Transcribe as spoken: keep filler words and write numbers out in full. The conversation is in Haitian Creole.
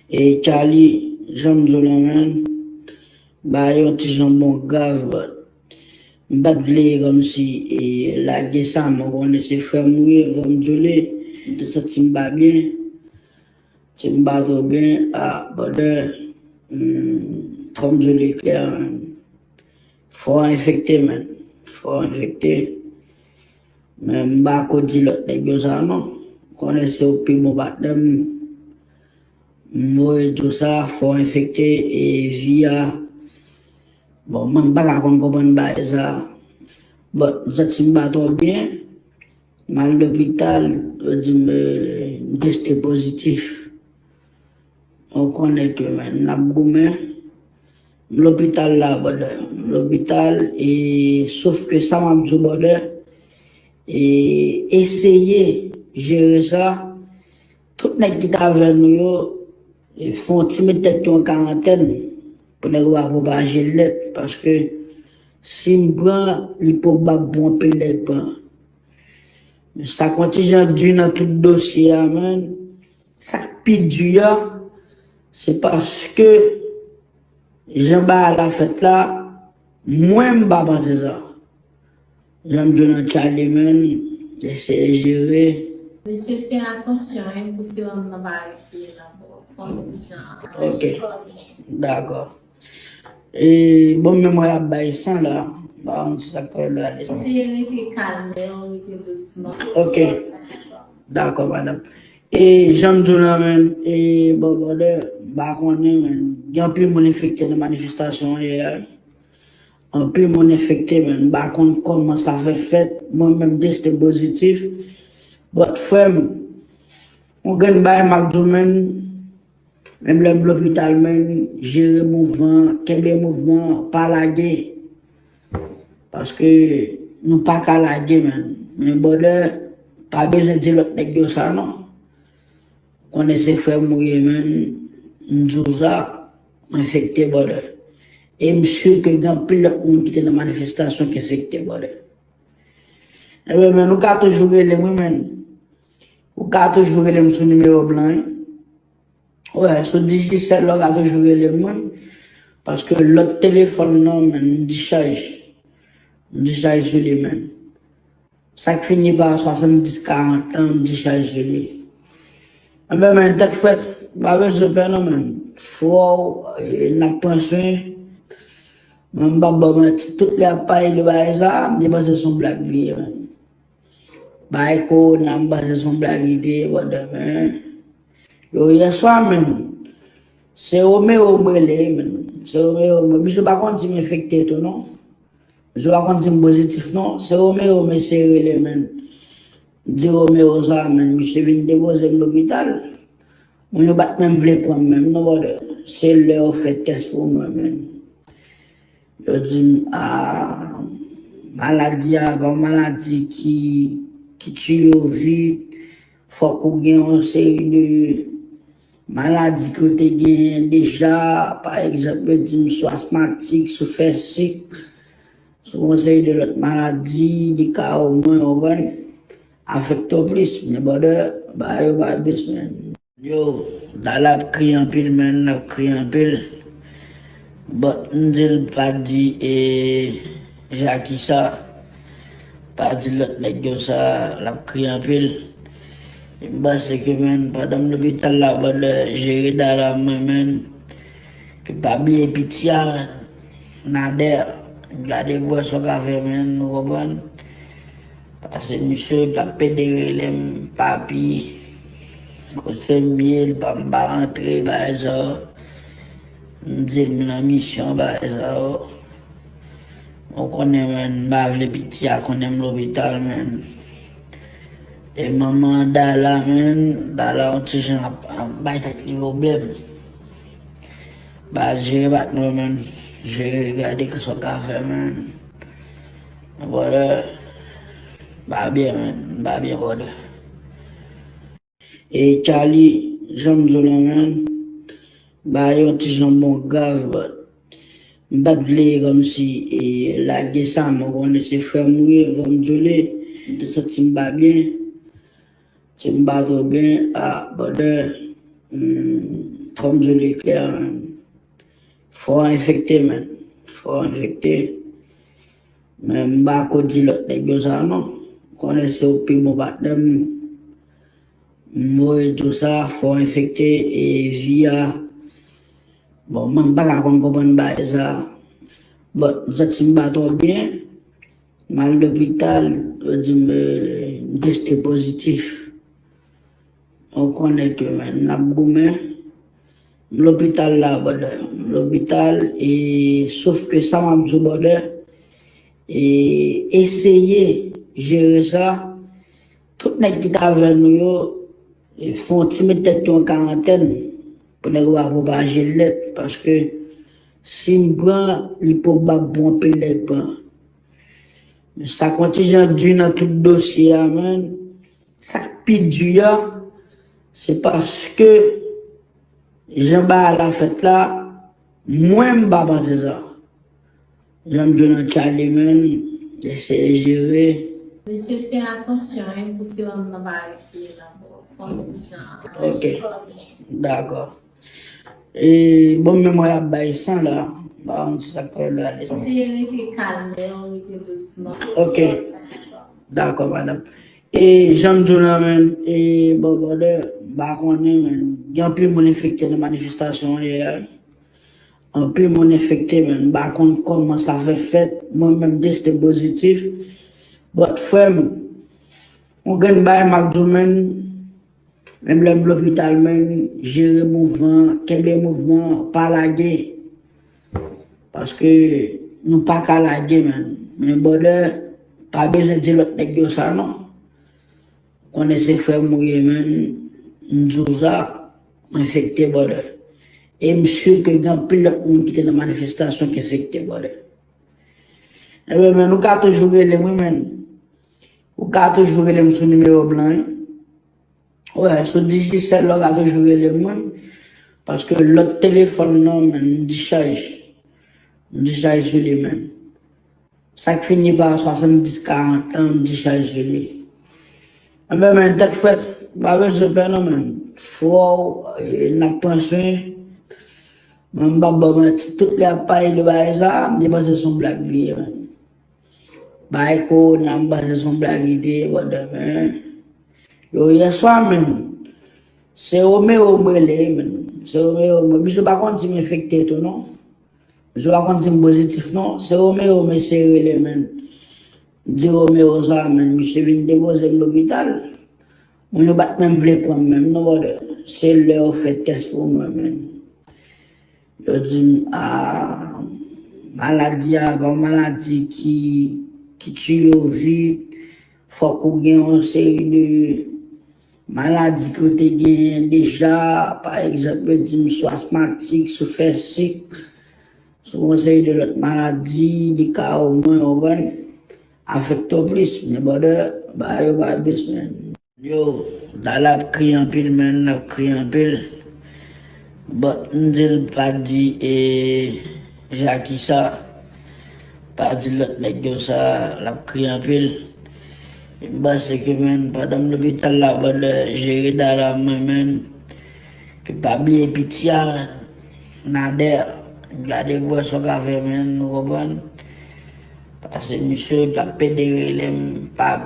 E Charlie, jan m di w la, man, bagay yon ti jan bon grav, but m pa t vle kòmsi e lage sa, men w konnen se frè m ou ye, fò m di w li, m te santi m pa byen, santi m pa twò byen, ah, brother, hmm, fò m di w li klè, man. Fò w enfekte, man. Fò w enfekte. Men m pa ko di lòt nèg yo sa non. Konnen se ou k pi bon patnè m. M voye di w sa, fò w enfekte e vi a. Bon, mwen m pa ka konn konprann bagay sa. But m santi m pa twò byen. M al lopital, yo di m, eh, m teste pozitif. Ou konnen ke, man, n ap goumen. M lopital la, brother. M lopital, e, sof ke sa m ap di w, brother, e, eseye jere sa. Tout nèg ki t avè nou yo, e, fè yon ti met tèt yo an karantèn pou nèg yo pa pwopaje l nèt, paske si m pran, li pwobab pou anpil nèg pran. Men sa k yon ti jan di nan tout dosye a, man. Sa k pi di a, se paske jan bagay la fèt la, mwen m pa panse sa. Jan m di w nan Charlie, man, eseye jere. Mesye, fè atansyon, wi, pou serum nan pa retire nan kò w. Fè yon ti jan. Ok. Dakò. E, bon, men mwen ap bay san la. M pa konn si sa k fè l ale. Eseye rete kalme, rete dousman. Ok. Dakò, madanm. E, jan m di w la, man, e, bon, brother, m pa konnen, man. Gen anpil moun enfekte nan manifestasyon an yè a. Anpil moun enfekte, man. M pa konn kòman sa fè fèt. Mwen menm, m teste pozitif. But, frè m, yon grenn bagay m ap di w, man, menm lè m lopital, man, jere mouvman, kenbe mouvman, pa lage. Paske nou pa ka lage, man. Men, brother, pa bezwen di lòt nèg yo sa, non. Konnen se frè m ou ye, man. M di w sa, enfekte, brother. E m si ke gen anpil lòt moun ki te nan manifestasyon ki enfekte, brother. Ebyen, man, ou ka toujou rele m, wi, man. Ou ka toujou rele m sou nimewo blan, wi. Wè, sou Digicel la, ou ka toujou rele m, wi. Paske lòt telefòn nan, man, m dichaj. M dichaj sou li, man. Sa k fini pa swasanndis karant lan, m dichaj sou li. Enben, man, tèt frèt, pa bezwen pè non, man. Frè w, e, n ap pran swen. Mwen, m p ap ba w manti. Tout lè y ap pale de bagay sa, m te panse se yon blag li ye, man. Bagay kowona, m panse se yon blag li te ye, brother, man. Yo, yè swa, man, se Romeo m rele, man. Se Romeo m rele. Misye pa konn si m enfekte tou, non. Misye pa konn si m pozitif, non. Se Romeo m eseye rele, man. M di Romeo sa, man. Misye vin depoze m lopital. Moun yo pa t menm vle pran m menm, non, brother. Se lè yo fè tès pou mwen, man. Yo di m, a, maladi a pa yon maladi ki, ki tiye w vit. Fòk ou gen yon seri de maladi ke w te genyen deja. Pa egzanp, yo di m si w asmatik, si w fè sik, si w yon seri de lòt maladi, li ka omwen, w konprann, afekte w plis. Men brother, bagay yo pa dous, man. Yo, Dala ap kriye anpil, man, l ap kriye anpil. But m di l pa di, e, Jackie sa, pa di lòt nèg yo sa, l ap kriye anpil. M panse ke, man, pandan m lopital la, brother, jere Dala mwen, man. Epi pa bliye piti a, man. Nader, gade pou wè sa w ka fè, man, ou konprann? Paske misye t ap pede rele m, papi, kote m ye, li pa, m pa rantre, bagay sa yo. M di l m nan misyon, bagay sa yo. Ou konnen, man, m pa vle piti a konnen m lopital, man. E manman Dala, man, Dala yon ti jan ap, ap bay tèt li pwoblèm. Ba jere bat nou, man. Jere, gade kisa w ka fè, man. Brother, m pa byen, man. M pa byen, brother. E Charlie, jan m di w la, man, bagay yon ti jan bon grav, but m pa t vle kòmsi e lage sa, men w konnen se frè m ou ye, fò m di w li, m te santi m pa byen. Si m pa twò byen, ah, brother, hmm, Fò m di w li klè, men. Fò w enfekte, men. Fò w enfekte. Men m pa ko di lòt nèg yo sa, non. Konnen se ou pi bon patnè m. M voye di w sa, fò w enfekte, e vi a. Bon, mwen m pa ka konn konprann bagay sa. Bon, m santi m pa twò byen. M al lopital, yo di m, eh, m teste pozitif. Ou konnen ke, men, n ap goumen. M lopital la, brother. M lopital, e, sof ke sa m ap di w, brother, e, eseye jere sa. Tout nèg ki t avè nou yo, e, fè yon ti met tèt yo an karantèn pou nèg yo pa pwopaje l nèt, paske si m pran, li pwobab pou anpil nèg pran. Men sa k yon ti jan di nan tout dosye a, men, sa k pi di a, se paske jan bagay la fèt la, mwen m pa panse sa. Jan m di w nan Charlie, men, eseye jere. Mesye, fè atansyon, hein, pou sewòm nan pa retire nan kò w. Fè yon ti jan. Ok. Dakò. E, bon, men mwen ap bay san la. M pa konn si sa k fè l ale. Se rete kalme, rete dousman. Ok. Dakò, madanm. E, jan m di w la, men, e, bon, brother, m pa konnen, men, gen anpil moun enfekte nan manifestasyon yè a. Anpil moun enfekte, men, m pa konn kòman sa fè fèt. Mwen menm, m teste pozitif. But, frè m, yon grenn bagay m ap di w, men, menm lè m lopital, men, jere mouvman, kenbe mouvman, pa lage. Paske nou pa ka lage, men. Men, brother, pa bezwen di lòt nèg yo sa, non. Konnen se frè m ou ye, men. M di w sa, m enfekte, brother. E m si ke gen anpil lòt moun ki te nan manifestasyon ki enfekte, brother. Ebyen, men, ou ka toujou rele m, wi, men. Ou ka toujou rele m sou nimewo blan, wi. Wè, sou Digicel la, ou ka toujou rele m, wi. Paske lòt telefòn nan, men, m dichaj. M dichaj sou li, men. Sa k fini pa swasanndis karant lan, m dichaj sou li. Enben, men, tèt frèt, pa bezwen pè non, men. Fò w, e, n ap pran swen. Mwen, m p ap ba w manti, tout lè y ap pale de bagay sa, m te panse se yon blag li ye, men. Bagay kowona, m panse se yon blag li te ye, brother, men. Yo, yè swa, men, se Romeo m rele, men. Se Romeo m rele. Misye pa konn si m enfekte tou, non. Misye pa konn si m pozitif, non. Se Romeo m eseye rele, men. M di Romeo sa, men. Misye vin depoze m lopital. Moun yo pa t menm vle pran m menm, non, brother. Se lè yo fè tès pou mwen, men. Yo di m, a, maladi a pa yon maladi ki, ki tiye w vit. Fòk ou gen yon seri de maladi ke w te genyen deja. Pa egzanp, yo di m si w asmatik, si w fè sik, si w gen yon seri de lòt maladi, li ka omwen, w konprann, afekte w plis. Men brother, bagay yo pa dous, men. Yo, la, l ap kriye anpil, men, l ap kriye anpil. But, m di l pa di, e, Jackie sa, pa di lòt nèg yo sa, l ap kriye anpil. M panse ke, men, pandan m lopital la, pandan jere dada mwen, men, ke pa bliye piti a, men, Nader, gade pou wè sa w ka fè, men, ou konprann? Paske misye t ap pede rele m pa